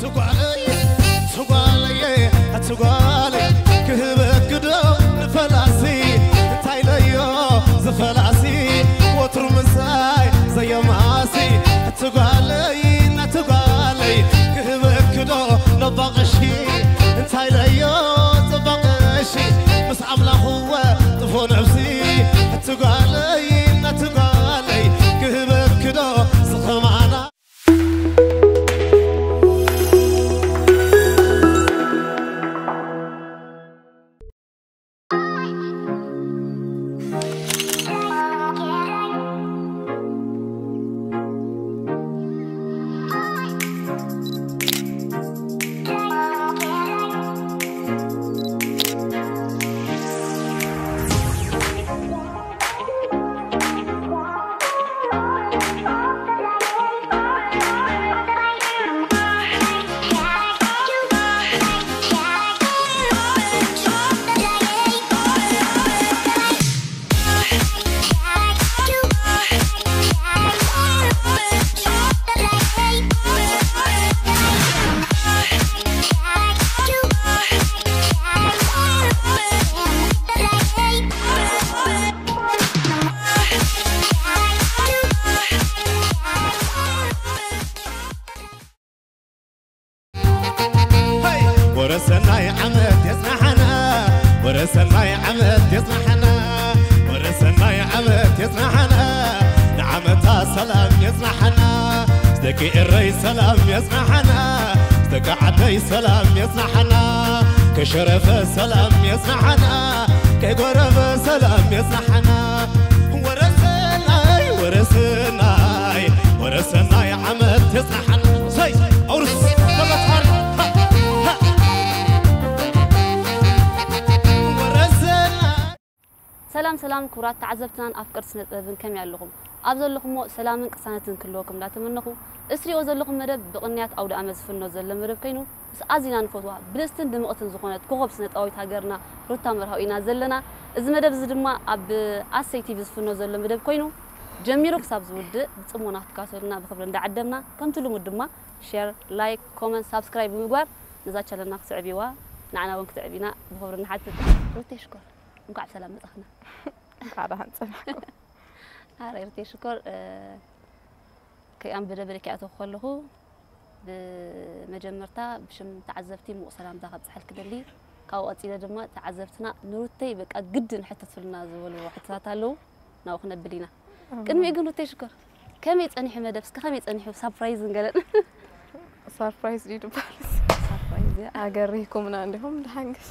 ትጓለይ ትጓለየ ትጓለይ ክህበክዶ ንፈላሲ እንታይ ለዮ ዝፈላሲ ወትሩ ምሳይ ዘየማሲ ትጓለይ ናትጓለይ ክህበክዶ ነባቕሺ እንታይ ለዮ ዘባቕሺ ምስ ኣምላኽወ ጥፎ ነብሲ ትጓለይ ናትጓለይ ክህበክዶ ዝኸማና ወረሰናይ ዓመት የጽናሓና ወረሰናይ ዓመት የጽናሓና ወረሰናይ ዓመት የጽናሓና ንዓመታ ሰላም የጽናሓና ደቂ ኤረይ ሰላም የጽናሓና ደቂ ዓደይ ሰላም የጽናሓና ከሸረፈ ሰላም የጽናሓና ከይጎረበ ሰላም የጽናሓና ወረሰናይ ወረሰናይ ወረሰናይ ዓመት የጽናሓና ሰይ ኣውርስ ተመትሓር ሰላም ሰላም ክቡራት ተዓዘብትናን ኣፍቀርቲ ስነ ጥበብን ከመይ ኣለኹም? ኣብ ዘለኹሞ ሰላምን ቅሳነትን ክህልወኩም እንዳተመነኹ እስሪኦ ዘለኹም መደብ ብቕንያት ኣውደ ኣመት ዝፍኖ ዘሎ መደብ ኮይኑ ምስ ኣዚና ንፈትዋ ብልጽትን ድምቕትን ዝኾነት ኮኸብ ስነ ጥበባዊት ሃገርና ሩታ መርሃዊ ኢና ዘለና። እዚ መደብ እዚ ድማ ኣብ ኣሰይ ቲቪ ዝፍኖ ዘሎ መደብ ኮይኑ ጀሚሩ ክሳብ ዝውድእ ብጽሞና ክትከታተሉና ብኽብሪ እንዳዓደምና ከምቲ ልሙድ ድማ ሼር፣ ላይክ፣ ኮመንት፣ ሳብስክራይብ ብምግባር ነዛ ቻነልና ክትዕብይዋ ንዓና እውን ክትዕብይና ብኽብሪ ንሓትት። ሩቴ ሽኮር እንኳዕ ብሰላም መጻኽና። እንኳዕ ደሓን ጸናሕኩም። ኣረ ሩቴ ሽኮር ከይኣም ብደበለ ከይኣተኹ ከለኹ ብመጀመርታ ብሽም ተዓዘብቲ ምቑ ሰላምታ ከብፅሐልክ ደሊ ካብኡ ቀፂለ ድማ ተዓዘብትና ንሩተይ በቃ ግድን ሕተትልና ዝበልዎ ሕቶታት ኣለዉ ናብኡ ክነብል ኢና ቅድሚኡ ግን ሩተይ ሽኮር ከመይ ፀኒሑ መደብ እስከ ከመይ ፀኒሑ ሳፕራይዝ ንገለን ሳርፕራይዝ ድዩ ድበሃል ሳፕራይዝ ኣገሪህኩምና እንዲኹም ድሓንግስ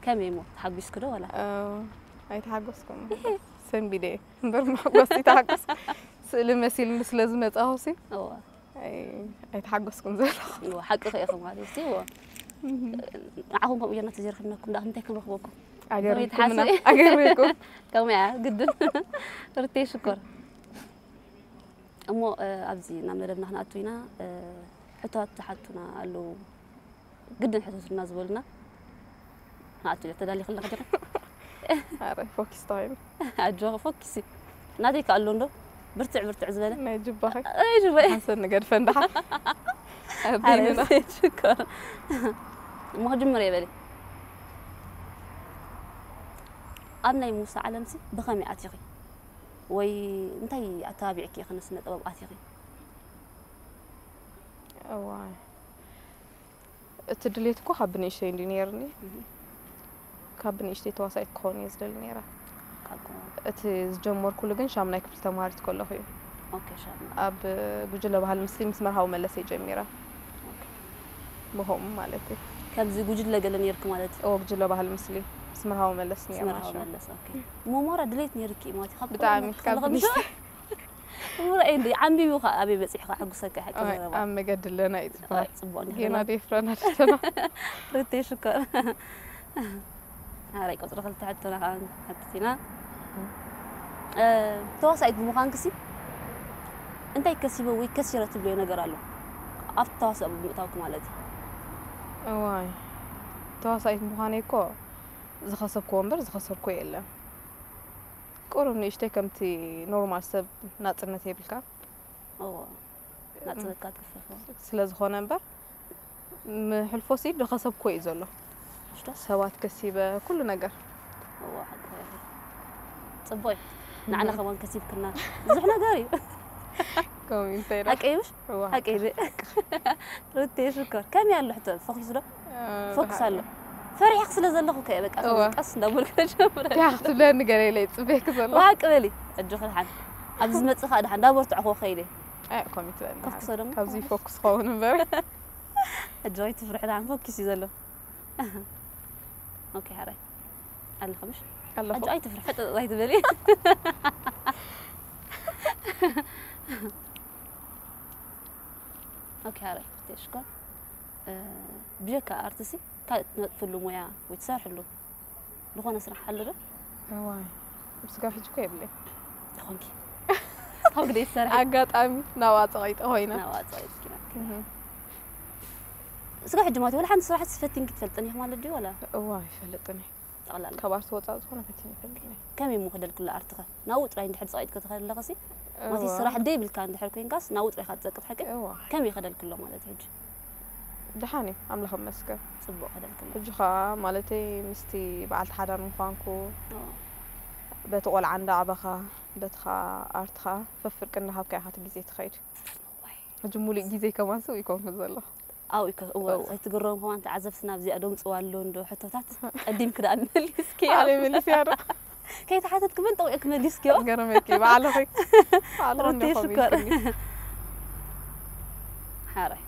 ከመይ እሞ ተሓጒስክ ዶ ዋላ ኣይተሓጎስኩም ሰንቢደ እምበር መሕጎስ ይተሓጎስ ስእሊ መሲልኒ ስለ ዝመፃኹ ሲ እዋ ኣይተሓጎስኩም ዘለኹ እዎ ሓቂ ከ ኢኹም ማለት እዩ እዎ ንዓኹም ከምኡ ጌርና ተዘይረኺብናኩም ደኣ እንታይ ክንረኽበኩም ኣገሪኩምና ኣገሪኩም ከምኡ እያ ግድን ርቴ ሽኮር እሞ ኣብዚ ናብ መደብና ክንኣቱ ኢና ሕቶታት ዝሓቱና ኣለዉ ግድን ሕተቱልና ዝበሉና ንኣቱ ተዳሊኺ ኣለኺ ዲኺ ኣረ ፎኪስ ተባሂሉ ኣጆኺ ፎኪሲ ናተይ ከ ኣሎ እንዶ ብርትዕ ብርትዕ ዝበለ ናይ ጅባኺ ኣይ ጅባይ ሓሰን ንገድፈ እንድሓ ኣረ ሽኮር እሞ ክጅምር እየ በሊ ኣብ ናይ ሙሳ ዓለምሲ ብኸመይ ኣቲኺ ወይ እንታይ ኣተባቢዕኪ ኢኺ ንስነ ጥበብ ኣቲኺ እዋይ እቲ ድሌት እኮ ካብ ብንእሽተይ እንዲ ነይርኒ ካብ ብንእሽተይ ተዋሳኢት ክኸውን እየ ዝደሊ ነይረ እቲ ዝጀመርኩሉ ግን ሻምናይ ክፍሊ ተማሃሪት ከለኹ እዩ ኦኬ ሻም ኣብ ጉጅለ ባህል ምስሊ ምስ መርሃዊ መለሰ ጀሚረ ብኸምኡ ማለት እዩ ከምዚ ጉጅለ ገለ ነይርክ ማለት እዩ እዎ ጉጅለ ባህል ምስሊ ምስ መርሃዊ መለስ ነይርና መርሃዊ ሻም መለስ ኦኬ መማራ ድሌት ነይርክ ማለት ካብ ብጣዕሚ ካብ ብንእሽተይ ምራይ እንዲ ዓንቢቡ ኸ ኣበይ በፂሑ ኸ ሕጉሰካ ሓቂ ዘረባ ኣብ መገዲ ኣለና እዩ ኣይ፣ ዝበሃል ፅቡቅ እንዲህ ጌና ደፍረና ደፍረና ርቴ ሽኮር ሓራይ ቁፅሪ ክልተ ሕቶና ከዓ ንሓትት ኢና እ፣ ተዋሳኢት ብምዃንክሲ እንታይ ከሲበ ወይ ከሲረ ትብልዮ ነገር ኣሎ ኣብቲ ተዋስኦ ብምእታውክ ማለት እዩ እዋይ ተዋሳኢት ምዃነይ እኮ ዝኸሰብክዎ እምበር ዝኸሰርኩ የለን ቁሩብ ንእሽተይ ከምቲ ኖርማል ሰብ ናፅነት የብልካ እዎ ናፅነትካ ትክፈፎ ስለ ዝኾነ እምበር ምሕልፎ ሲ ዝኸሰብኩዎ እዩ ዘሎ። ሽቶ? ሰባት ከሲበ ኩሉ ነገር። እዋ፣ ሓቂ እዩ። ጽቡቕ እዩ። ንዓና ከማን ከሲብክና ብዙሕ ነገር እዩ። ከምኡ እንታይ ኢላ? ሓቂ እዩ ምሽ? እዋ፣ ሓቂ እዩ። ሩቴ ሽኮር። ከመይ ኣሎ ሕቶ? ፎኪስ ዶ? እ፣ ፎክስ ኣሎ። ፈሪሕክ ስለ ዘለኹ ከ በቃ እዋ። ቀስ እንዳበልኩ ጀምረ። እንታይ ክትብለኒ ገለ ኢለ ይጽበየክ ዘለኹ። ዋቅ በሊ። ሕጂ ክድሓን። ኣብዚ ዝመጽእ ከኣ ድሓን እንዳበርትዕኹ ከይደ። ኣይ፣ ኮሚት በል። ኮፍክሶ ደሞ? ካብዚ ፎክስ ክኸውን እምበር። ሕጂ ኣይትፍርሒ፣ ድሓን ፎክስ እዩ ዘሎ። ኦኬ፣ ሓራይ። ኣለኸ ምሽ? ኣለኹ። ሕጂ ኣይትፍርሒ፣ ሕጥጥ ኣይትበሊ። ኦኬ፣ ሓራይ። ተሽኮር። እ፣ ብጀካ ኣርትሲ፣ ካልእ ትነጥፍሉ ሞያ ወይ ትሰርሕሉ ዝኾነ ስራሕ ኣሎ ዶ? እዋይ፣ ስጋብ ሕጂ እኮ የብለይ። ይኹንኪ። ካብ ግደ ይሰርሕ። ኣጋጣሚ ናብኣ ጸቒጠ ኮይና። ናብኣ ጸቒጥኪ ናትኪ። እህ። ስጋብ ሕጂ ማለት እዩ፣ ወላ ሓንቲ ስራሕ ፈቲንኪ ትፈልጥን ኢኺ ማለት ድዩ፣ ወላ? እዋ፣ ኣይፈልጥን እየ። ጠቕላላ። ካብ ኣርቲ ወጻኢ ዝኾነ ፈቲነ ኣይፈልጥን እየ። ከመይ እሞ ክደልክላ ኣርትኸ? ናብኡ ጥራይ እንድሕር ጸቒጥኪ ተኸለኸሲ፣ ማለት እዩ፣ እዋ። ስራሕ ደይብልካ እንድሕር ኮይንካስ፣ ናብኡ ጥራይ ኢኻ ትጸቅጥ ሓቂ? እዋ። ከመይ ክደልክሎ ማለት እዩ ሕጂ? ደሓን እዩ፣ ኣምላኽ ይመስገን። ጽቡቕ ክደልክሎ። ሕጂ ኸኣ ማለተይ ምስቲ በዓልቲ ሓዳር ምዃንኩ፣ እዋ። በቲ ቆልዓ እንዳዕበኻ፣ በቲ ኸኣ ኣርትኻ፣ ፈፍርቂ እንዳሃብካ ኢኻ እቲ ግዜ ትኸይድ። ዋይ። ሕጂ ሙሉእ ግዜ ከማን ስው ይኮንኩ ዘለኹ። ኣብኡ ይከ-፣ እወ፣ እወ። ኣይትግረሙ ከማን ተዓዘብትና ኣብዚኣ ደምፅዋ ኣሎ እንዶ ሕቶታት ቀዲምኪ ደኣ መሊስኪዮ። ኣነ መሊስያ ዶ? ከይተሓተትኪ እውን ጠዊቕኪ መሊስኪዮ። ገረመኪ፣ ባዕልኺ። ባዕልኺ ሩቴ እንዲኹም ሽኮር። ኢልክኒ። ሓራይ።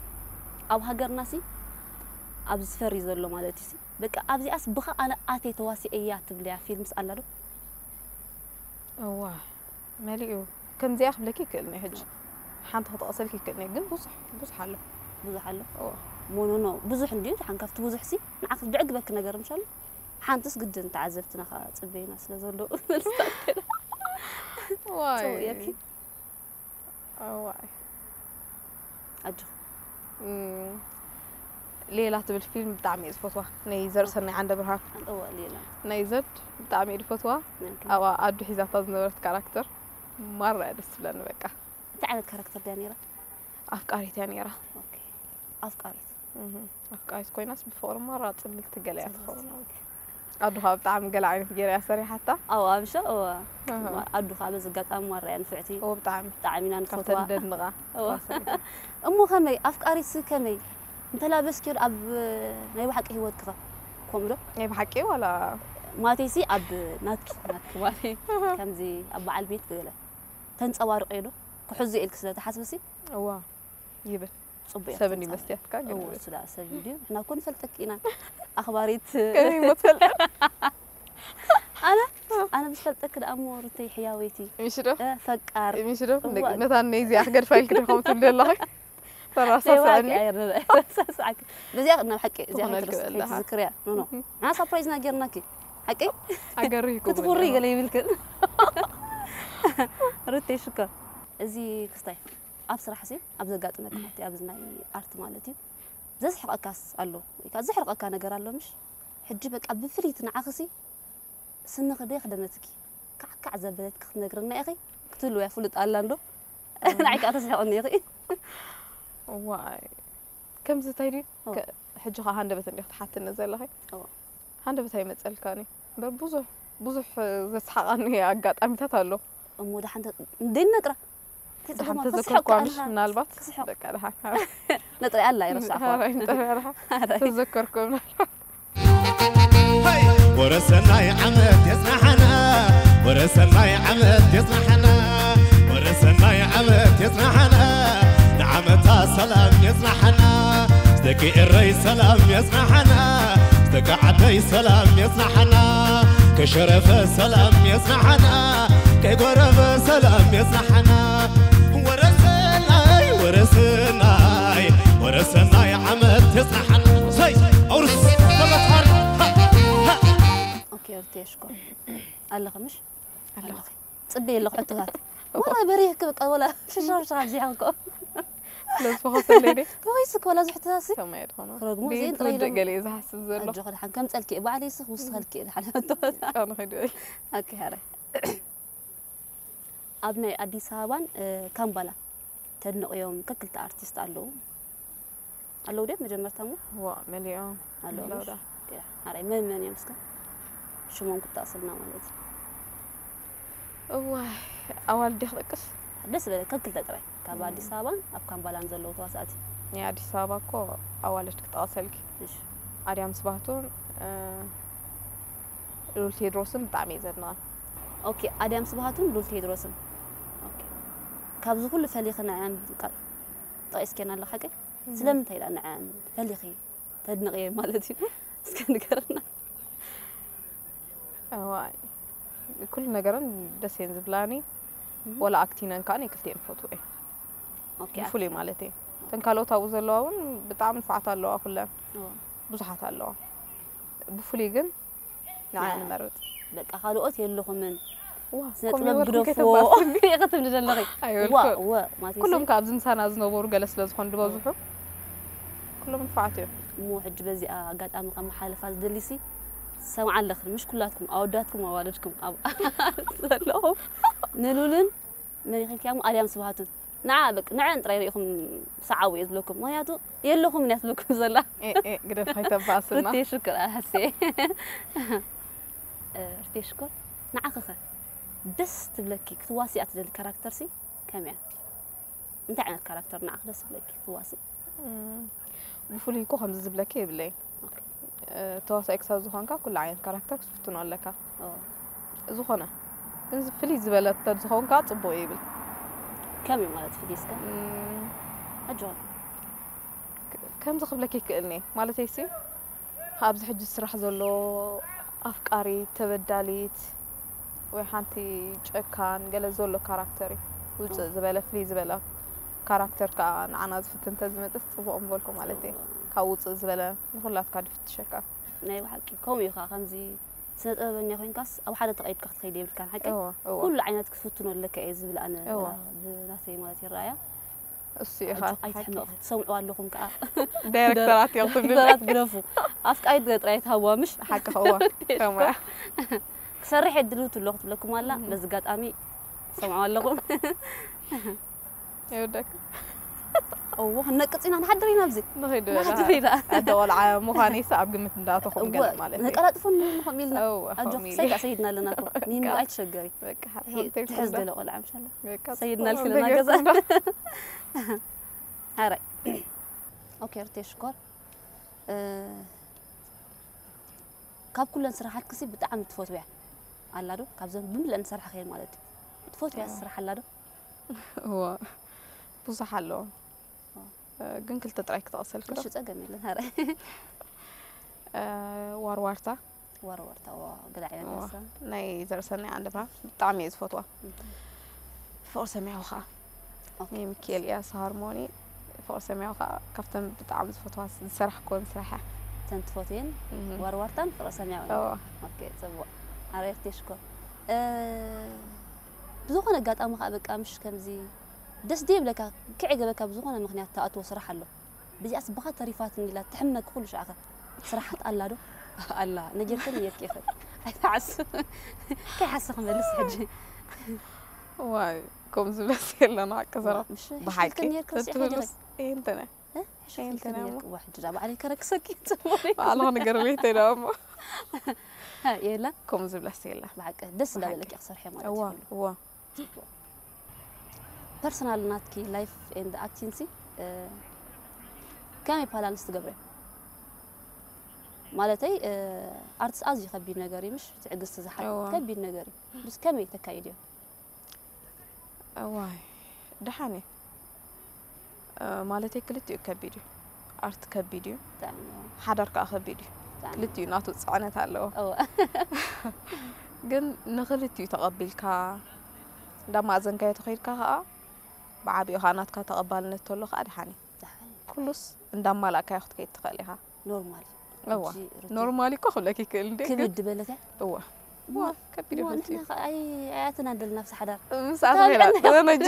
ኣብ ሃገርና ሲ፣ ኣብ ዝፈሪ ዘሎ ማለት እዩ ሲ፣ በቃ ኣብዚኣስ ብኻ ኣነ ኣተይ ተዋሲኤያ ትብልያ ፊልምስ ኣላ ዶ? እዋ፣ መሊኡ። ከምዚኣ ክብለኪ ይክእል እየ ሕጂ። ሓንቲ ክጠቕሰልኪ ይክእል እየ፣ ግን ብዙሕ፣ ብዙሕ ኣሎ። ብዙሕ ኣሎ? እዋ። ኖ፣ ኖ፣ ኖ፣ ብዙሕ እንድዩ፣ ሓን ካብቲ ብዙሕ ሲ፣ ንዓኺ ዘዕግበኪ ነገር ምሻሉ? ሓንትስ ግድን ተዓዘብትና ኸዓ ጽበዩና ስለ ዘለዉ መልስታት ገለ። ዋይ። ጽቡቕ እየኪ። እዋይ። ኣጆኺ። እም፣ ሌላ ትብል ፊልም ብጣዕሚ እየ ዝፈትዋ። ናይ ዘርእሰናይ ዓንደብርሃን። እወ፣ ሌላ። ናይ ዘድ ብጣዕሚ እየ ዝፈትዋ። ኦኬ። ኣብኣ ኣዱ ሒዛታ ዝነበረት ካራክተር ማራ እያ ደስ ትብለኒ በቃ። እንታይ ዓይነት ካራክተር ድያ ነይራ? ኣፍቃሪት እያ ነይራ። ኦኬ። ኣፍቃሪት። እህ፣ ኣፍቃሪት ኮይናስ ብፍቕሪ ማራ ጽልልቲ ገለ እያ ጽልልቲ፣ ትኸውን። ኦኬ። ኣዱ ኸኣ ብጣዕሚ ገለ ዓይነት ገይራ እያ ሰሪሓታ። ኣዎ፣ ኣብ ሸ-፣ እዋ። ኣሃ። ኣዱ ኸኣ በዚ ኣጋጣሚ ማራ እያ ንፍዕቲ። እዎ፣ ብጣዕሚ። ብጣዕሚ ኢና ካብተን ንፈትዋ። ደንቓ። እዎ። እሞ ከመይ፣ ኣፍቃሪትሲ ከመይ? እንተላበስክዮ ኣብ ናይ ብሓቂ ህይወትኪ ኸ? ከምኡ ዶ? ናይ ብሓቂ ዋላ? ማለተይሲ ኣብ ናትኪ፣ ናትኪ ማለት ከምዚ ኣብ በዓል ቤት ገለ ተንጸባርቕዮ ዶ? ክሕዞ ኢልኪ ስለ ትሓስብሲ? እዋ፣ ይብል። ጽቡቕ እያ ሰብ ትንጸባረቕ። እንዲ መስትያትካ ግን እዎ፣ ይብል። እሱ ደኣ ሰብ እንድዩ። ንሕና እኮ ንፈልጠኪ ኢና። ኣኽባሪት። ከመይ እሞ ትፈልጠን? ኣነ፣ ኣነ ምስ ፈልጠኪ ደኣ እሞ ሩተይ ሕያወይቲ። ምሽ ዶ? እ፣ ፈቃር። ምሽ ዶ? እዋ። ነታን ነይዚኣ ክገድፋ ኢልኪ ዶ ከምኡ ትብሊ ኣለኺ? ተረሳስዐኒ። ዘይዋቂ ኣየር ንርአ። ረሳስዓኪ። በዚኣ ናብ ሓቂ፣ እዚኣ ትኾነልኪ ከይትረስ-፣ በላ። ከይትዝክርያ። ኖ፣ ኖ። እህ። ንዓ ሳፕራይዝ ና ጌርናኪ። ሓቂ? ኣገሪህኩም ክትኹሪ ኣለኹ። ገለ ይብልክን። ሩተይ ሽኮር። እዚ ክስታይ ኣብ ስራሕሲ ኣብ ዘጋጥመካ ሕቲ ኣብዚ ናይ ኣርት ማለት እዩ። ዘስሕቐካስ ኣሎ? ወይ ከኣ ዘሕርቐካ ነገር ኣሎ ምሽ? ሕጂ በቃ ብፍልይቲ ንዓኽሲ ስንኺ ደይ ክደነትኪ። ካዕካዕ ዘበለትኪ ክትነግርና ኢኺ? ክትህልው እያ ፍሉጥ ኣላ እንዶ? እም። ንዓይ ከኣ ተስሕቕኒ ኢኺ። እዋይ። ከምዚ እንታይ ድዩ? እዋ። ከ-፣ ሕጂ ኸኣ ሃንደበት እንዲኺ ትሓትኒ ዘለኺ? እዋ። ሃንደበት ኣይመጸልካን እዩ። እምበር ብዙሕ፣ ብዙሕ ዘስሓቓኒ ኣጋጣሚታት ኣሎ። እሞ ደሓን ተ-፣ እንዴ ነጥራ? ደሓን ተዘከርኳ ምሽ ምናልባት? ክስሕቕ። በቃ ደሓን። ነጥራ ኣላ ይረሳዕኳ። ኣራይ ነጥራ ደሓን። ኣራይ። ተዘከርኩ ምናልባት። ወረሰናይ ዓመት የጽናሓና፣ ወረሰናይ ዓመት የጽናሓና፣ ወረሰናይ ዓመት የጽናሓና፣ ንዓመታ ሰላም የጽናሓና፣ ደቂ ኤረይ ሰላም የጽናሓና፣ ደቂ ዓደይ ሰላም የጽናሓና፣ ከሸረፈ ሰላም የጽናሓና፣ ከጎረፈ ሰላም የጽናሓና። ወረሰናይ፣ ወረሰናይ፣ ወረሰናይ ዓመት የጽናሓና። ሰይ፣ ኣውርስ፣ በለታን፣ ሃ፣ ሃ። ኦኬ፣ ሩቴ፣ ሽኮር። ኣለኺ ምሽ? ኣለኹ። ኣለኺ። ጽበየ ኣለኹ ሕቶታት። እዋ። ወላ በሪህኪ በቃ፣ ወላ ሽሻ፣ ሽሻ ኣብዚሓ እኮ። ስለ ዝፈኸሰለይ ደይ? ወይስ እኮ ወላ ዝሕቶታት ሲ? ከመይ ድኾነ? ክረግሞ ቤት ዘይን ጥራይ ትውድእ ደሞ። ገለ እየ ዝሓስብ ዘለኹ። ኣጆኺ ደሓን ከምጸልኪ እየ፣ ባዕለይ ሲ ክውስኸልኪ እየ ደሓን ሕቶታት። ቃ ንኸይድ በል። ኦኬ፣ ሕራይ። ኣብ ናይ ኣዲስ ኣበባን፣ እ፣ ካምባላ ተድንቕዮም ከክልተ ኣርቲስት ኣለዉ። ኣለዉ ድዮም መጀመርታ እሞ? ዋ መሊኦም ኣለዉ ኣለዉ ምሽ? ዳ ኦኬ፣ ሓራይ መን መን እዮም እስከ ሽሞም ክትጠቕስልና ማለት እዩ። እዋይ ኣዋልድ ክጠቅስ ደስ በለ ከክልተ ጥራይ ካብ ኣዲስ ኣበባን ኣብ ካምባላን ዘለዉ ተዋሳእቲ። ናይ ኣዲስ ኣበባ እኮ ኣዋልድ ክጠቕሰልኪ እሺ ኣድያም ስባህቱን እ፣ ሉል ቴድሮስን ብጣዕሚ እየ ዘድንቐን። ኦኬ፣ ኣድያም ስብሃቱን ሉል ቴድሮስን። ኦኬ፣ ካብዚ ኩሉ ፈሊኺ ንዕን ጠቂስኬን ኣለኻ ሓቀይ? ስለምንታይ ኢላ ንዕን ፈሊኺ ተድንቕየን ማለት እዩ? እስከ ንገርና። እዋይ ኩሉ ነገረን ደስ እየን ዝብላኒ። ወላ ኣክቲነን ከዓ ናይ ክልቲኤን ፈትወ እየ ኦኬ፣ ብፍሉይ ማለት እየ። እተን ካልኦት ኣብኡ ዘለዋ እውን ብጣዕሚ ንፉዓት ኣለዋ ኩለን ብዙሓት ኣለዋ። ብፍሉይ ግን ንዓ ንመርጽ። በቃ ካልኦት የለኹምን። ዋ ስነ ከምኡ ጥበብ ይበልኩም ግደፍዎ ከይተባስኒ። ይኸትም ዝደለኺ። ኣይበልኩ። ዋ ዋ ማለት ኩሎም ካብ ዝምሳና ዝነበሩ ገለ ስለ ዝኾኑ ዝበዝሑ ኩሎም ንፉዓት እዮም። እሞ ሕጂ በዚኣ ኣጋጣሚ ካብ መሓለፋ ዝደሊሲ ሰምዓ ኣለኽን ምሽ ኩላትኩም ኣወዳትኩም ኣዋልድኩም ኣብ ዘለኹም ንሉልን መን ይኽልክያ እሞ ኣድያም ስብሃቱን ንዓ በቃ ንዐን ጥራይ ርኢኹም ሰዓቡ እየ ዝብለኩም። ምኽንያቱ የለኹምን እያ ትብለኩም ዘላ። ኤ፣ ኤ፣ ግደፍ ከይተባስና። ርቴ ሽኩር ኣሐሴ ርቴ ሽኩር ንዓኺ ኸ ደስ ትብለኪ ክትዋስያ ትደሊ ካራክተር ሲ ከመይ እያ? እንታይ ዓይነት ካራክተር ንዓኺ ደስ ትብለኪ ክትዋሲ? እም፣ ብፍሉይ እኮ ከምዚ ዝብለኪ የብለይ። እ፣ ተዋሳኢ ክሳብ ዝኾንካ ኩሉ ዓይነት ካራክተር ክትፍትኖ ኣለካ። ዝኾነ ግን ዝ-፣ ፍልይ ዝበለ ተዝኸውን ከዓ ፅቡቅ ይብል። ከመይ ማለት ፍልይ እስከ እም፣ ኣጆኻ ክ-፣ ከምዚ ክብለኪ ይክእል እየ ማለተይ ሲ ኣብዚ ሕጂ ስራሕ ዘሎ ኣፍቃሪት ተበዳሊት ወይ ሓንቲ ጨካን ገለ ዘሎ ካራክተር እዩ። ውፅእ ዝበለ ፍልይ ዝበለ ካራክተር ከዓ ንዓና ዝፍትን ተዝመፅስ ፅቡቅ ምበልኩ ማለት እየ። ካብ ውፅእ ዝበለ ንኩላትካ ድፍትሸካ። ናይ ብሓቂ ከምኡ እዩ ከዓ ከምዚ ስነ ጥበበኛ ኮይንካስ ኣብ ሓደ ተቐይድካ ክትኸይድ የብልካን ሓቂ እወ፣ እወ። ኩሉ ዓይነት ክትፍትኖ ኣለካ እየ ዝብል ኣነ እወ። ብናተይ ማለት ይረኣያ እሱ እዩ ኣጆ ከዓ ኣይትሕመቕ ትሰምዑ ኣለኹም ከዓ ዳይሬክተራት እዮም ትብሉ። ዳይሬክተራት ግደፉ ኣፍቃሪት ገለ ጥራይ ትሃብዋ ምሽ ሓቂ ከእዋ ከምያ ክሰርሕ የድልውት ኣለኹ ትብለኩም ኣላ በዚ ኣጋጣሚ ትሰምዑ ኣለኹም ይወደክ እዎ ክንነቅፅ ኢና ንሓድር ኢና ኣብዚ ንኸይድ ንሓድር ኢና ኣደ ቆልዓ ምዃነይስ ኣብ ግምት እንዳተኹም ገለ ማለት እዩ። ነቀላጥፉን ንኾም ኢልና እወ፣ ኣጆ ከምኡ ኢለ። ሰይዳ ሰይድና ኣለና እኮ ሚሚ በቃ። ኣይትሸገሪ በቃ፣ ሓንቲ ሒ- ከምተይ ትሕዝ ትብላ። ገለ ቆልዓ ምሻለ በቃ፣ ሰይድና ጽቡቕ ልክልና ነገር ገዛ ትብላ። ሓራይ ኦኬ ርቴ ሽኮር እ፣ ካብ ኩለን ስራሓትክሲ ብጣዕሚ ትፈትውያ ኣላ ዶ ካብዘን ብምልአን ዝሰርሕኽየን ማለት እዩ ትፈትውያ እዎ። ስራሕ ኣላ ዶ እዎ፣ ብዙሕ ኣለዎ። እ፣ ግን ክልተ ጥራይ ክጠቕሰልኪ ዶ? እሺ ጸገም የለን ሓራይ እ፣ ዋርዋርታ ዋርዋርታ ዋ ገለ ዓይነት እዋ፣ ደሳ ናይ ዘርሰናይ ዓንደብራ ብጣዕሚ እየ ዝፈትዋ። ፍቕሪ ሰማያዊ ከዓ ናይ ሚካኤል እያስ ሃርሞኒ ፍቕሪ ሰማያዊ ከዓ ካብተን ብጣዕሚ ዝፈትዋ ዝሰራሕክወን ስራሕ እያ። ተን ትፈትየን እህ። ዋርዋርታን ፍቕሪ ሰማያዊ እዋ። ኦኬ ጽቡቕ ኣረርቲ ሽኮር እ፣ ብዝኾነ ኣጋጣሚ ከዓ በቃ ምሽ ከምዚ ደስ ደይብለካ ክዕ ገበካ ብዝኾነ ምክንያት ተኣትዎ ስራሕ ኣሎ ብዚኣስ ብኻ ተሪፋትኒ ኢላ ትሕመክ ኩሉ ሻዕኸ ስራሓት ኣላ ዶ ኣላ ነጀርክን የርኪ ይኽእል ኣይትሓስ ከይሓሰ ክመልስ ሕጂ ዋይ ከምዚ በስ የለና ሓቂ ዘረባ ምሽ ብሓቂ ሕሽክን የርክስ ተትብሉስ ይንተነ ሕሽክን ይንተነ የርክ ዋ ሕጂ ዳ ባዕለይ ከረክሰኪ ጽቡቕ ባዕልኻ ንገርለይ ተዳሞ የላ ከምዚ ብለስ የለ ብሓቂ ደስ እንዳበለኪ ክሰርሐ ማለት እዋ እዩ እዋ ፐርሰናል ናትኪ ላይፍ ኤንድ ኣክቲንሲ ከመይ ባላንስ ትገብረ ማለተይ ኣርትስ ኣዝዩ ከቢድ ነገር እዩ ምሽ ትዕግስቲ ዝሓት እዋ። ከቢድ ነገር እዩ ምስ ከመይ ተካይድዮ እዋይ ደሓን እዩ እ፣ ማለተይ ክልቲኡ ከቢድ እዩ ኣርት ከቢድ እዩ ብጣዕሚ ሓዳር ከዓ ከቢድ እዩ ብጣዕሚ ክልቲኡ ናቱ ፅዕነት ኣለዎ እወ ግን ንክልቲኡ ተቐቢልካ እንዳማእዘንካዮ ተኸይድካ ከዓ ብዓብኡ ከዓ ናትካ ተቐባልነት ተሎ ከዓ ደሓን እዩ ደሓን ኩሉስ እንዳማላእካዮ ክትከይድ ትኽእል ኢኻ ኖርማል እዋ ሕጂ ርቱ- ኖርማል እኮ ክብለኪ ይክእል እንደ ግን ክብድ በለካ እዋ እዋ ከቢድ እዋ ይፈልጥ ንሕና ከ- ኣይ ኣያትና እንደልና ኣብቲ ሓዳር ምስ ኣተኺላ ዘመጆ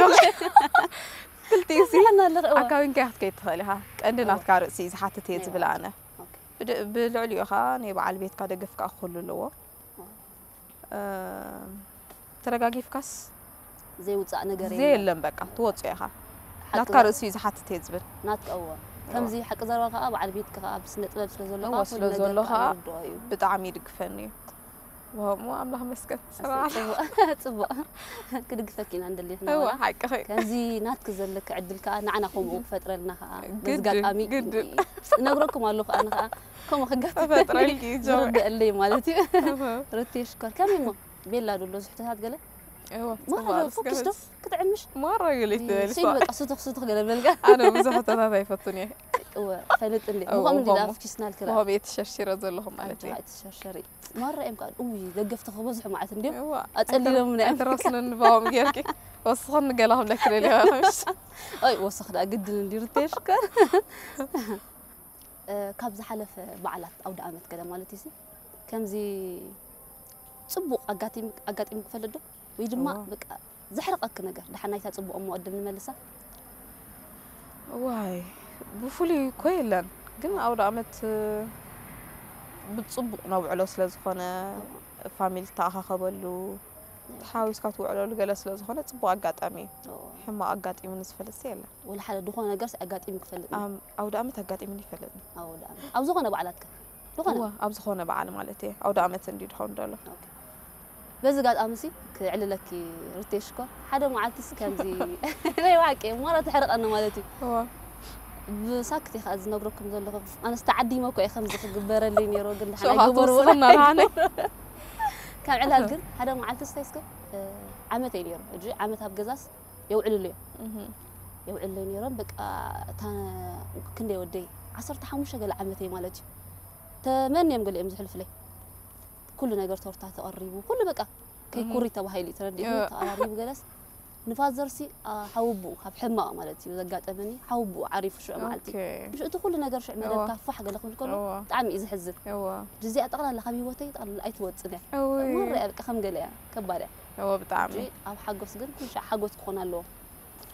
ክልቲኡ ሲ ንሕና ኣለኸ እዋ ኣካዊንካ ክትከይድ ትኽእል ኢኻ ቀንዲ እዋ። ናትካ ርእሲ እዩ ዝሓትት እየ ናይ ዝብል ባዕልካ። ኣነ ኦኬ። ብድ- ብልዕሊኡ ኸዓ ናይ በዓል ቤትካ ደገፍ ከዓ ክህሉ ኣለዎ እዋ። እ፣ ተደጋጊፍካስ ዘይውፃእ ነገር የለን ዘየለን በቃ ትወፅኦ ኢኻ ሓቂ ናትካ እዋ። ርእሲ እዩ ዝሓትት እየ ዝብል ናትካ እዋ ከምዚ ሓቂ ዘረባ ከዓ በዓል ቤትካ ከዓ ብስነ ጥበብ ስለ ዘሎ እወ ከዓ ስለ ኩሉ ነገር ዘሎ ከዓ ከዓ ይርድኦ እዩ። ብጣዕሚ ይድግፈኒ እዩ። ወሃሙ ኣምላኽ መስገን ስራሕ ጽቡቕ ጽቡቕ ክድግፈኪ ኢና እንደልየት እወ ናወራ ሓቅኺ ከምዚ ናትክ ዘለክ ዕድል ከዓ ንዓና ከምኡ ክፈጥረልና ከዓ በዚ ግድን፣ ጋጣሚ ግድን። ነግረኩም ኣለኹ ኣነ ከዓ ከምኡ ክጋጥም ተፈጥረልኪ እዩ ጆ። ዝርድአለይ ማለት እዩ። እህ። ሩቴ ሽኮር ከመይ እሞ ቤላ ዶ ኣሎ ዝሕተታት ገለ እወ ማራ ጽቡቕ ዶ ፎኪስ ዶ ስገርስ ክትዕምሽ ማራ ገሊት ሸይ በቃ ሱቱኽ ሱቱኽ ገለ በልጋ ኣነ ብዙሕ ሕቶታት ኣይፈቱን እየ። እወ ፈልጥ እንዴ እወ፣ ምኾም እንዲ እወ። ዳፍኪ ስናልክ ራ ወሃሙ እየ ተሸርሺረ ዘለኹ ማለት እየ። ኣይ ትሸርሸሪ ማራ እዮም ከዓ እይ ደገፍቲ ክበዝሑ ማለት እንዲዮም እዋ ኣጸሊሎም ናይ ኣይትረስንን ብኦም ጌርኪ ወስኸኒ ገላ ክብለኪ ደልዮ። ኣይ ወሰኽ ደኣ ግድን እንዲ ሩቴ ሽኮር ካብ ዝሓለፈ በዓላት ኣውደ ኣመት ገለ ማለት እዩ ከምዚ ጽቡቕ ኣጋጢም ኣጋጢም ክፈልጥ ዶ ወይ ድማ እዋ። በቃ ዘሕርቐክ ነገር ደሓን ናይታ ጽቡቕ እሞ ቅድም ንመልሳ ዋይ ብፍሉይ እኮ የለን ግን ኣውደ ኣመት ብፅቡቕ ነውዕሎ ስለ ዝኾነ ፋሚሊ ተኣኻኸበሉ ተሓዊስካ ትውዕለሉ ገለ ስለ ዝኾነ ፅቡቕ ኣጋጣሚ እዩ። ሕማቕ ኣጋጢሙኒ ዝፈልጥ የለን። ወላ ሓደ ዝኾነ ነገር ኣጋጢሙ ክፈልጥ ኣም- ኣውደ ኣመት ኣጋጢሙኒ ይፈልጥ። ኣውደ ኣመት ኣብ ዝኾነ በዓላትካ ዝኾነ እወ ኣብ ዝኾነ በዓል ማለት እየ ኣውደ ኣመት እንዲ ድኸውን ደሎ በዚ ጋጣሚ ሲ ክዕልለኪ ርቴ ሽኮር ሓደ መዓልቲ ሲ ከምዚ ናይ ዋቂ ማራ ትሕርቀኒ ማለት እዩ እወ ብሳክት እየ ከዓ ዝነግረኩም ዘለኹ ኣነስ ተዓዲመ እኮ እየ ከምዚ ክግበረለይ ነይሩ ግን ድሓን ሸውሃት ኣይገበርዎ ወስኽና ንዓነይ ካብ ዕላል ግን ሓደ መዓልቲ ስታይ እስከ ዓመት እዩ ነይሩ ሕጂ ዓመት ኣብ ገዛስ የውዕልሉ እዮም የውዕለይ ነይሮም በቃ እታ ክንደይ ወደይ ዓሰርተ ሓሙሽተ ገለ ዓመት እየ ማለት እዩ ተመንዮም ገሊኦም ዝሕልፍለይ ኩሉ ነገር ቶርታ ተቐሪቡ ኩሉ በቃ ከይኩሪ ተባሂሉ እዩ ተረዲኡ ተቐራሪቡ ገለስ ንፋዘርሲ ሓውብኡ ካብ ሕማቕ ማለት እዩ ዘጋጠመኒ ሓውብኡ ዓሪፉ ሽዑ መዓልቲ ሽዑ እቲ ኩሉ ነገር ሽዑ መደብካ ፋሕ ገለ ክብል ከሎ ብጣዕሚ እዩ ዝሕዝን እዚኣ ጠቕላላ ካብ ህይወተይ ጠቕላላ ኣይትወፅን እያ ማራ እያ በቃ ከም ገለ እያ ከባድ እያ እወ ብጣዕሚ ኣብ ሓጎስ ግን ኩሉ ሻዕ ሓጎስ ክኾን ኣለዎ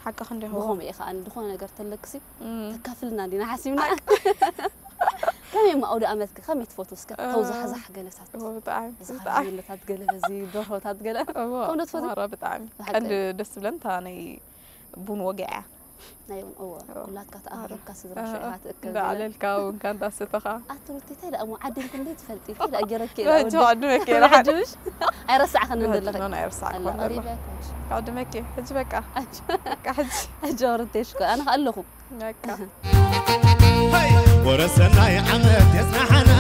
ሓቂ ክንዲኹ ብኸምኡ እየ ከዓ ዝኾነ ነገር ተለክሲ ተካፍልና እንዲና ሓሲብና ከመይ እሞ ኣውደ ኣመትኪ ከመይ ትፈትው እስከ ተውዛሕዛሕ ገለታት እወ ብጣዕሚ እዚ ካራሜላታት ገለ በዚ ደርሆታት ገለ እወ ከምኡ ዶ ትፈትው ማራ ብጣዕሚ ብሓቂ ቀንዲ ደስ ዝብለን እታ ናይ ቡን ወግዒ እያ ናይ እውን እወ ኩላትካ ተኣኺብካ ስድራ ሽዑ ኢኻ ትእከብ ገለ እንዳዕለልካ ቡንካ እንዳሰተኻ ኣቲ ሩቲ እንታይ ደኣ እሞ ዓዲምኩ እንደ ትፈልጢ እንታይ ደኣ ገይረኪ በእንጂ ዓድመኪ ኢኻ ሓቂ ኣይረሳዕክን እንደለኺ ኖ ኣይረሳዕኩ ኣላ ኣለኹ ቀሪበ ኮንሽ ዓድመኪ ሕጂ በቃ በቃ ሕጂ ሕጂ ሩቴ ሽኮር ኣነ ከኣ ኣለኹ በቃ ወረሰናይ ዓመት የጽናሓና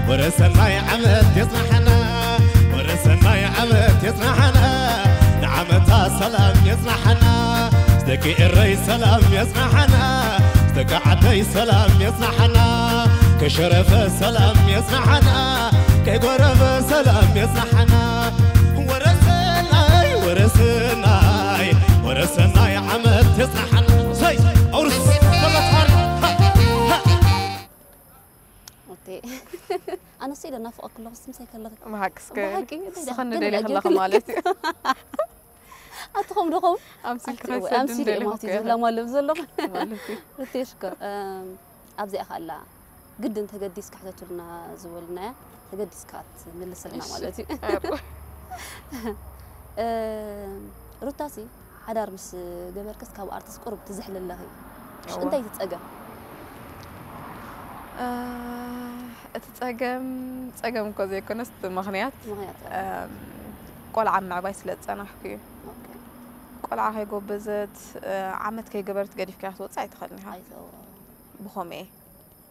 ወረሰናይ ዓመት የጽናሓና ወረሰናይ ዓመት የጽናሓና ንዓመታ ሰላም የጽናሓና ዝተኪ ኤረይ ሰላም የጽናሓና ዝተኪ ዓደይ ሰላም የጽናሓና ከሸረፈ ሰላም የጽናሓና ከጎረበ ሰላም የጽናሓና ወረሰናይ ወረሰናይ ወረሰናይ ዓመት የጽናሓና ሰይ ኣውርስ ሰለፋን ኦቴ ኣነስ ኢለ ናፍቐ ክለኹ ስምሳይ ከለኺ መሓቅስከ ብሓቂ፣ ስኸኒ ግን ደልየ ኣጆኪ ከለኹ ልክ። ማለት እዩ ኣትኹም ዶኹም ኣምሲልኪ ኣቲ- ከይሰድን ኣምሲል ደልየ ማለት እዩ እኮ ዝላማለም ዘለኹ ማለት እዩ ርቴሽከ ኣብዚኣ ከኣላ ግድን ተገዲስካ ሕተቱልና ዝበልናያ ተገዲስካ ትምልሰልና እሺ። ማለት እዩ ኣሩ። እም፣ ሩታሲ ሓዳር ምስ ገበርክስ ካብ ኣርትስ ቁሩብ ትዝሕሊ ኣለኺ እወ። እንታይ ትፀገም እ፣ እቲ ፀገም ፀገም እኮ ዘይኮነስ እቲ ምኽንያት ምኽንያት እም፣ ቆልዓ ምዕባይ ስለ ዝፀናሕኩ እዩ ኦኬ። ቆልዓ ከይጎበዘት እ፣ ዓመት ከይገበረት ገዲፍካ ክትወፅእ ኣይትኽእልን ኢኻ ኣይተው ብኸምኡ እየ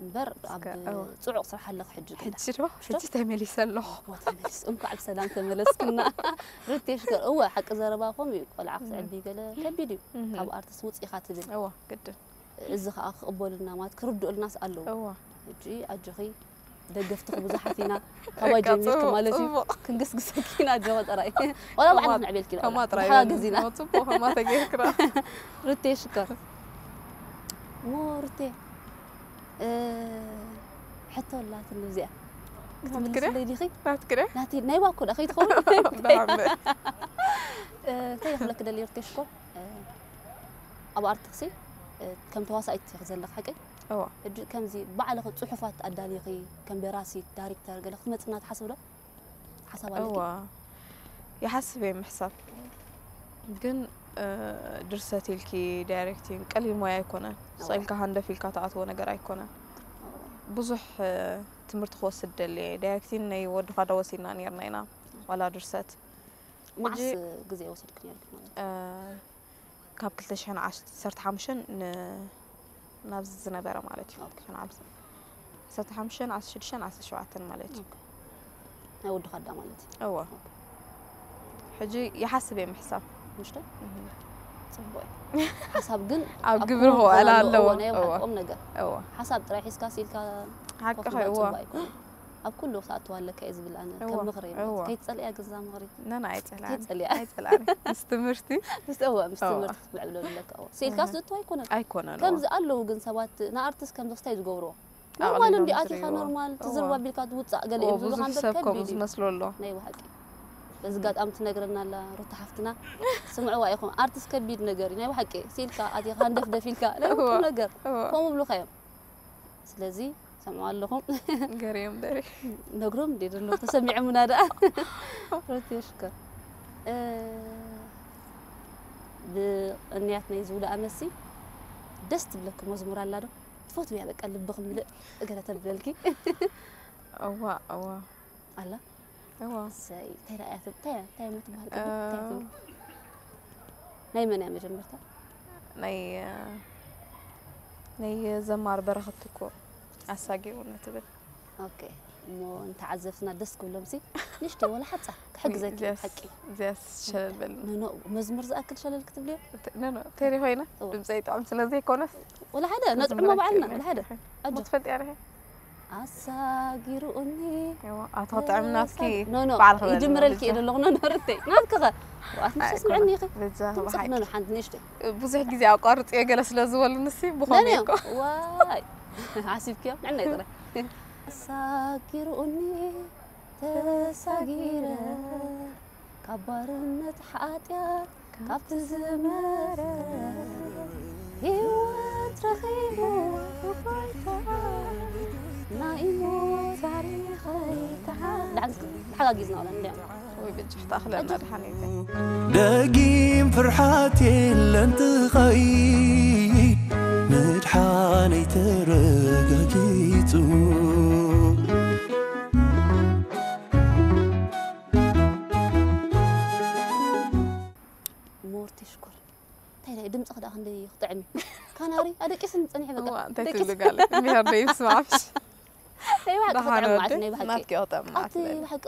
እምበር ኣብ እስከ፣ እወ። ፅዑቕ ስራሕ ኣለኺ ሕጂ ግን ሕጂ ዶ ሕጂ ተመሊሰ ኣለኹ እዋ ተመሊስ እንኳዕ ብሰላም ተመለስክና ርቴሽ ገር እወ ሓቂ ዘረባኹም እዩ ቆልዓ ክትዕቢ ገለ ከቢድ እዩ እህ። ካብ ኣርትስ ውፅኢኻ ትብል እዋ ግድን እዚ ከዓ ክቕበሉልና ማለት ክርድኡልናስ ኣለዉ እዋ ሕጂ ኣጆኺ ደገፍትኺ ብዙሓት ኢና ካባይ በቃ ጀሚርኪ ጽቡቕ፣ ማለት እዩ ጽቡቕ። ክንግስግሰኪ ኢና ኣጆኺ ጥራይ ዋላ ባዕላ ከማ- ክንዕቤልኪ ኢና ከማ ጥራይ ተሓጋገዚና በሉ። ጽቡቕ ከማ ተጌርክራ ርቴ ሽከር እሞ ርቴ እ፣ ሕቶ ኣላትኒ እዚኣ ናትክደ ክትምልስለይ ዲኺ ናትክደ ናቲ ናይ ባኮ ዳ ከይትኸውን ብሓምበ እ፣ እንታይ ክብለኪ ደልየ ርቴ ሽኮር እ፣ ኣብ ኣርትክሲ እ፣ ከም ተዋሳኢት ኢኺ ዘለኺ ሓቀይ እዋ ሕጂ ከምዚ ባዕልኺ ፅሑፋት ኣዳሊኺ ከም ደራሲት ዳይሬክተር ገለ ክትመፅና ትሓስቢ ዶ ሓሳብ ኣለኪ እዋ ይሓስብ እየ ምሕሳብ ግን ድርሰት ኢልኪ ዳይሬክቲንግ ቀሊል ሞያ ኣይኮነን። ስቕ ኢልካ ሃንደፍ ኢልካ ትኣትዎ ነገር ኣይኮነን። ብዙሕ ትምህርቲ ክወስድ ደልየ። ዳይሬክቲንግ ናይ ወዲ ኳዳ ወሲድና ነይርና ኢና፣ ዋላ ድርሰት። መዓስ ግዜ ወሲድኪ ነይርኪ ማለት እዩ? ካብ ክልተ ሽሕን ዓሰርተ ሓሙሽተን ን- ናብዚ ዝነበረ ማለት እዩ። ዓሰርተ ሓሙሽተ፣ ዓሰርተ ሽዱሽተ፣ ዓሰርተ ሸውዓተ ማለት እዩ። ናይ ወዲ ኳዳ ማለት እዩ። እወ። ሕጂ ይሓስብ እየ ምሕሳብ። ምሽተ ጽቡቅ እዩ። ሓሳብ ግን ኣብ ግብሪ ክውዕል ኣለዎ። ናይ ቁም ነገር። እወ። ሓሳብ ጥራይ ሒዝካ ሲልካ ሓቂ ኮፍ ኸ- እወ። ጽቡቅ ኣይኮነን። ኣብ ኩሉ ክትኣትዋ ኣለካ እየ ዝብል ኣነ ከም ምኽሪ ማለት። ከይትጸልእያ ግን እዛ ምኽሪ። ነን ኣይጸላን። ከይትጸልእያ። ኣይጸላን። ምስ ትምህርቲ ምስ እወ ምስ ትምህርቲ ክትምዕብለሉ ኣለካ። እወ። ሲልካስ ዝእቱ ኣይኮነን። ኣይኮነን። ከምዚ ኣለዉ ግን ሰባት ንኣርቲስት ከምዚ ክስታይ ዝገብርዎ። ኖርማል እንዲ ኣቲኻ ኖርማል ትዝርባ ቢልካ ትውጻእ ገለ እዮም ዝብሉ ብዙሕ ካንበር ሰብ ከምኡ ከቢድ እዩ። ዝመስሎ ኣሎ። ናይ ብሓቂ በዚ ጋጣሚ ትነግረና ኣላ ሩታ ሓፍትና። ስምዕዋ ኢኹም ኣርቲስት ከቢድ ነገር እዩ ናይ ብሓቂ ሲልካ ኣቲኻ እንደፍደፍ ኢልካ ናይ ውቁ ነገር ከምኡ ብሉኻ እዮም። ስለዚ ሰምዑ ኣለኹም። ገሪዮም ደሪ ነግሮም እንዴ ዘለዉ ተሰሚዖምና ደኣ። ሮቴ ሽኮር ብቅንያት ናይ ዝውዳ ኣመሲ ደስ ትብለኪ መዝሙር ኣላ ዶ? ትፈትውያ በቃ ልብኺ ምልእ እገለ ተብለልኪ። እዋ እዋ ኣላ እዋ ሰይ እንታይ ደኣ እያ ትብ- እንታይ እያ- እንታይ እሞ ትበሃል ቅድም እንታይ እያ ትብል? ናይ መን እያ መጀመርታ? ናይ ናይ ዘማር በረኸት እኮ ኣሳጊሩኒ ትብል። ኦኬ እሞ ንተዓዘብትና ደስ ክብሎም ሲ ንእሽተይ ወላ ሓጻር ክሕግዘኪ ሓቂ እዚያስ ሸለል በል ኖ መዝሙር ዝኣክል ሸለል ክትብልዮ? ኖ ኖ ቴሪ ኮይና ድምፀይ ጥዑም ስለ ዘይኮነስ ወላ ሓደ ነጥዕሞ ባዕልና ወላ ሓደ ኣጆ ትፈልጥ ያለ ኣሳጊሩኒ ኣቶ ጥዕም ናትኪ ኖ ኖ ባዕልኺ በሊ ይጅምረልኪ እየ ዘለኹ ኖ ኖ ርተይ ናትኪ ኸ ሩኣት ምስ ስምዕኒ ኢኺ ብዛዕባ ትምጽእ ኖ ኖ ሓንቲ ንእሽተይ ብዙሕ ግዜ ኣቋርፅዮ ገለ ስለ ዝበሉኒ ሲ ብኾነ ነንዮ እኮ ዋይ ሓሲብክዮ ንዕና ይጥረ ኣሳጊሩኒ ተሳጊረ ካብ ባርነት ሓጢኣት ካብቲ ዝመረ ህይወት ረኺቡ ጎይታ ናይ ሞት ታሪኸይ ተሓ- ዳዕም ተሓጋጊዝና ወላ እንዲያ ወይ ብጭሕ ተኣኽለና ድሓን እዩ ደጊም ፍርሓት የለን ትኸይድ ምድሓነይ ተረጋጊጹ ሞርቲ ሽኮር እንታይ ዳይ ድምፅኺ ደኣ ክንደይ ክጥዕም እዩ ካናሪ ኣደቂስን ፀኒሐ በቃ እዋ እንታይ ደቂስ ትብሉ ጋለ እንዲሃር ደይ ስማዕሽ ናይ ብሓቂ ደሓን ክጥዕም ማለት ወዲ ናይ ብሓቂ ናትኪ ክጥዕም ኣቲ ማለት ብሓቂ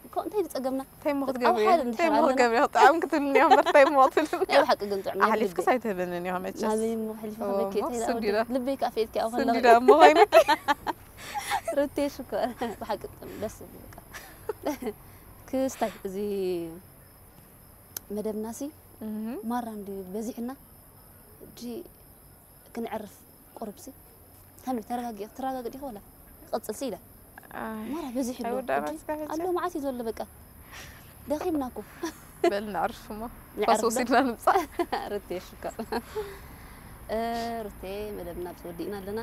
እኮ እንታይ ዝፀገምና እንታይ ሞ ኣብ ክትገብሪ ሓደ እንታይ እንድሕር ሞ ኣለና ክትገብሪ ክጥዕም ክትብልኒ እምበር እንታይ ሞ ክትብልኒ ናይ ብሓቂ ግን ጥዑም ናይ ኣሕሊፍክስ ልቢ ኣይትህብንን ኢኻ መቸስ ናበይ እሞ ሕሊፈ እዎ፣ ከበኪ እሞ እንታይ ስንዲ ደኣ ዶ- ልበይ ካፌ ኢልኪ ኣብ ስንዲ ከለኺ ዶ እሞ ኮይነኪ ርቴ ሽኮር ብሓቂ ጥዑም ደስ ዝብል በቃ ክስታይ እዚ መደብናሲ እህ፣ ማራ እንዲ በዚሕና እጂ ክንዕርፍ ቁርብሲ ከመይ ተረጋጊ ተረጋግዲ ኸላ ቀጽል ሲለ ኣይ፣ ማራ በዚሕ ኣሎ ኣይወዳእና እጂ እስካብ ሕጂ። ኣሎ መዓት እዩ ዘሎ በቃ ደኺምና እኮ በል ንዕርፍ እሞ ንዕርፍ ፋስ ዶ? ወሲድና ንምጻእ ርቴ ሽኮር እ፣ ርቴ መደብና ብስ ወዲእና ኣለና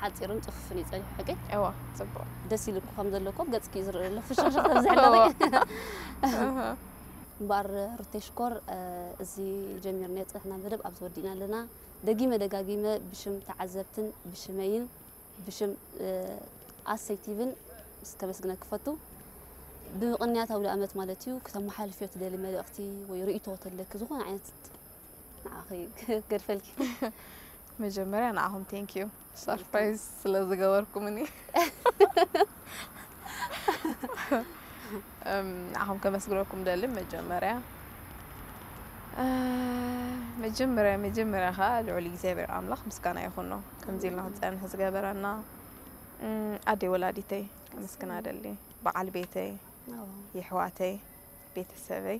ሓፂሩን ፅፉፍን እዩ ፀኒሑ ሓቂ እዋ ጽቡቕ ደስ ኢልኩ ከም ዘለኩም ገፅኪ እዩ ዝረአ ዘሎ ፍሽኽሽኽ ተብዝሕ ኣለኺ እህ፣ እምበኣር ርቴ ሽኮር እ፣ እዚ ጀሚርናዮ ፅንሕና መደብ ኣብዚ ወዲእና ኣለና ደጊመ ደጋጊመ ብሽም ተዓዘብትን ብሽመይን ብሽም ኣሰይቲቭን ምስ ከመስግነኪ ክፈቱ ብቕንያት ኣውደ ኣመት ማለት እዩ ክተመሓልፍዮ ትደሊ መልእኽቲ ወይ ርእይቶ ተለኪ ዝኾነ ዓይነት ንዓኺ ገድፈልኪ መጀመርያ ንዓኹም ቴንክ ዩ ሰርፕራይዝ ስለ ዝገበርኩምኒ እም፣ ንዓኹም ከመስግነኩም ደሊ መጀመርያ እ፣ መጀመርያ መጀመርያ ከዓ ልዑል እግዚኣብሔር ኣምላኽ ምስጋና ይኹኖ ከምዚ ኢልና ክንፀንሕ ዝገበረና እም፣ ኣደይ ወላዲተይ ከመስግና ደሊ በዓል ቤተይ የሕዋተይ ቤተሰበይ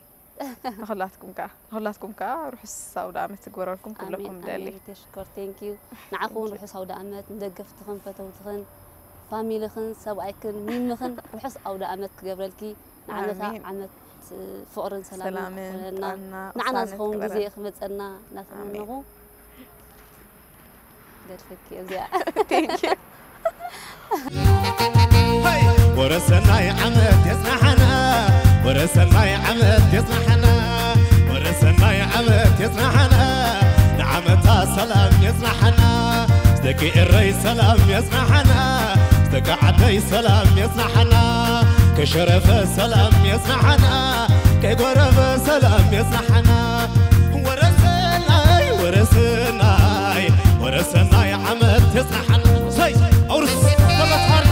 ንኹላትኩም ከዓ ንኹላትኩም ከዓ ርሑስ ኣውደ ዓመት ትግበረልኩም ክብለኩም ደሊ ተሽኮር ቴንክ ዩ ንዓኹም ርሑስ ኣውደ ዓመት ንደገፍትኽን ፈተውትኽን ፋሚልኽን ሰብኣይክን ሚምኽን ርሑስ ኣውደ ዓመት ክገብረልኪ ንዓመታ ኣሜን። ዓመት ፍቕርን ሰላምን ሰላምን ክኾነልና ጥዕና ንዓና ቅሳነት ዝኸውን ግዜ ክበረልና። ክመፀና እናተመነኹ ገድፈኪ እዚኣ Thank you. ወረሰናይ ዓመት የጽናሕና ወረሰናይ ዓመት የጽናሕና ወረሰናይ ዓመት የጽናሕና፣ ንዓመታ ሰላም የጽናሕና፣ ደቂ ኤረይ ሰላም የጽናሕና፣ ደቂ ዓደይ ሰላም የጽናሕና፣ ከሸረፈ ሰላም የጽናሕና፣ ከጎረፈ ሰላም የጽናሕና። ወረሰናይ ወረሰናይ ወረሰናይ ዓመት የጽናሕና። ሰይ ኣውርስ ተመታሪ።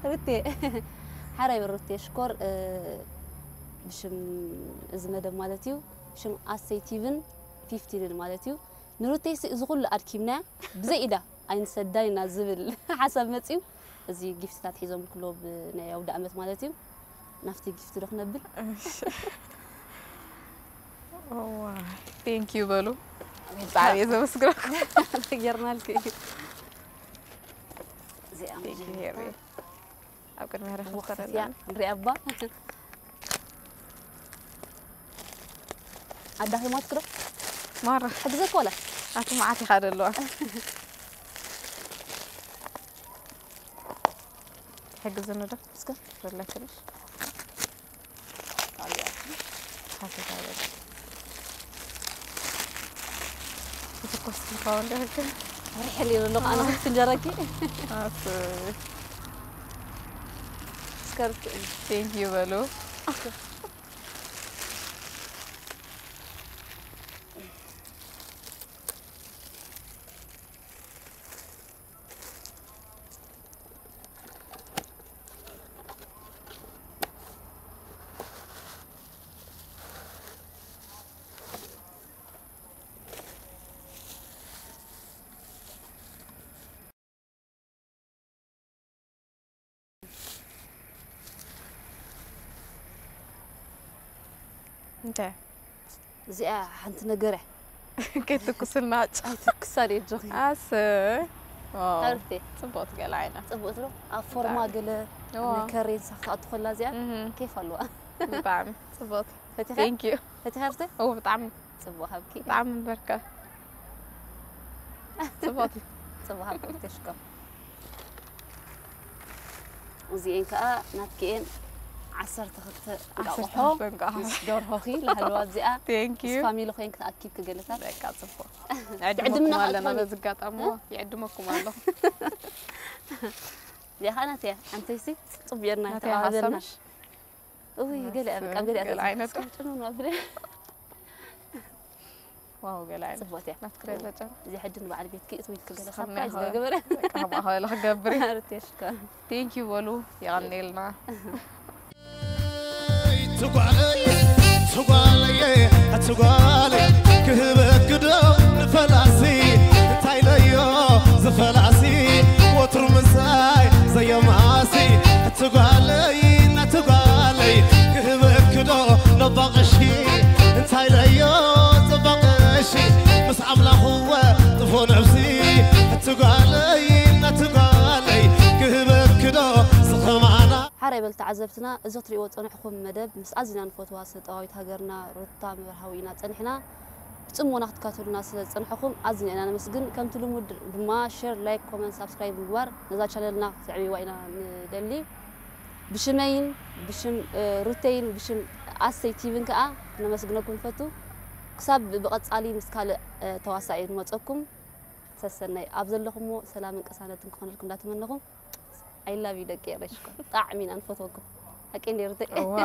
ሩቴ ሓራይ ሩቴ ሽኮር ብሽም እዚ መደብ ማለት እዩ። ብሽም ኣሰይ ቲቪን ፊፍቲንን ማለት እዩ። ንሩቴ እዚ ኩሉ ኣድኪምናያ ብዘይ ኢዳ ኣይንሰዳን ኢና ዝብል ሓሳብ መፅዩ። እዚ ጊፍትታት ሒዞም ክሎ ብናይ ኣውደ ዓመት ማለት እዩ። ናብቲ ጊፍት ዶ ክነብል? Thank you በሉ። ብጣዕሚ እየ ዘመስግነኩም። ጌርናልኪ። እዚኣ Thank you ሄሪ። ኣብ ቅድሚ ሄሪ ወክፍያ ክፍተረልና። ንሪኣ እባ ኣዳኺማትክ ዶ? ማራ ሕግዘክ ወላ ኣቲ መዓት ኢኻ ደለዋ። ትሕግዝኒ ዶ? እስከ ዘለክንሽ። ሓፈታ በል። ክትኮስ ትልካ ወንደ ህግ። ወሪሐ ነይሩ ኣለኹ ኣነ ክትንጀረኪ ኣስ እስከርክ Thank you በሉ። እንታይ እዚኣ ሓንቲ ነገር እያ ከይትኩስልና ጫ ኣይትኩሳን እየ ጆኺ ኣስ ሃብቴ ፅቡቅ ትገላ ዓይና ፅቡቅ ትሎ ኣብ ፎርማ ገለ እዋ። ከሬንሳ ክትኣቱ ከላ እዚኣ እህ፣ ኬፍ ኣለዋ ብጣዕሚ ፅቡቅ ፈቲኻ Thank you ፈቲኻ ሃብቴ እው ብጣዕሚ ፅቡቅ ሃብኪ ብጣዕሚ ምበርካ ፅቡቅ እዩ ፅቡቅ ሃብኪ ተሽኮር እዚኤን ከዓ ናትኪኤን ዓሰርተ ክልተ እንቃቑሖ እንቃቑሖ። ምስ ደርሆኺ ላህለዋ እዚኣ Thank ምስ you ፋሚሊ ኮይንኪ ተኣኪብኪ ገለታት በቃ ፅቡቅ ትዕድምና ይዕድመኩም ኣለና ክትኾኒ። በዚ ኣጋጣሚ ይዕድመኩም ኣለኹ እዚኣ ከዓ ናተያ ኣንተይሲ ፅቡቅ ጌርና ናተይ ተቐባበልና ሓሳምሽ እውይ ገለ ኣብ ካብ ገለ ገለ ዓይነት ስከምጭኑ ናብለ ዋው ገለ ዓይነት ፅቡቅ እያ ናትክረ ለጨ እዚ ሕጂ ንበዓል ቤትኪ እትዊልኪ ገለ ስኸምና ሳፕራይዝ ይኸ- ገበረ ከማኸለ ክገብር እዩ ርቴሽካ Thank you በሉ የቐንየልና ትጓለየ ትጓለየ ትጓለየ ክህበክዶ ንፈላሲ እንታይ ለዮ ዝፈላሲ ወትሩ ምሳይ ዘየማሲ ትጓለይ ናትጓለይ ክህበክዶ ነባቕሺ እንታይ ለዮ ዘባቕሺ ምስ ኣምላኽወ ጥፎ ነብሲ ትጓለይ ናትጓለይ ክህበክዶ ዝኸማና ሓራይ በል ተዓዘብትና እዚ ክትሪእዎ ዝፀንሕኹም መደብ ምስ ኣዚና ንፈትዋ ስነ ጥበባዊት ሃገርና ሩታ መርሃዊ ኢና ፀኒሕና ብፅሞና ክትካተሉና ስለ ዝፀንሐኹም ኣዚና ኢና ነመስግን ከምቲ ልሙድ ድማ ሸር ላይክ ኮመንት ሳብስክራይብ ምግባር ነዛ ቻነልና ክትዕብይዋ ኢና ንደሊ ብሽመይን ብሽም ሩተይን ብሽም ኣሰይ ቲቪን ከዓ ክነመስግነኩም ንፈቱ ክሳብ ብቐፃሊ ምስ ካልእ ተዋሳኢ ንመፀኩም ሰሰናይ ኣብ ዘለኹሞ ሰላምን ቅሳነትን ክኾነልኩም እንዳተመነኹም I love you ደቂ ኤረይ ሽኮር ብጣዕሚ ኢና ንፈትወኩም ሓቂ እንዴ ሩተይ እዋ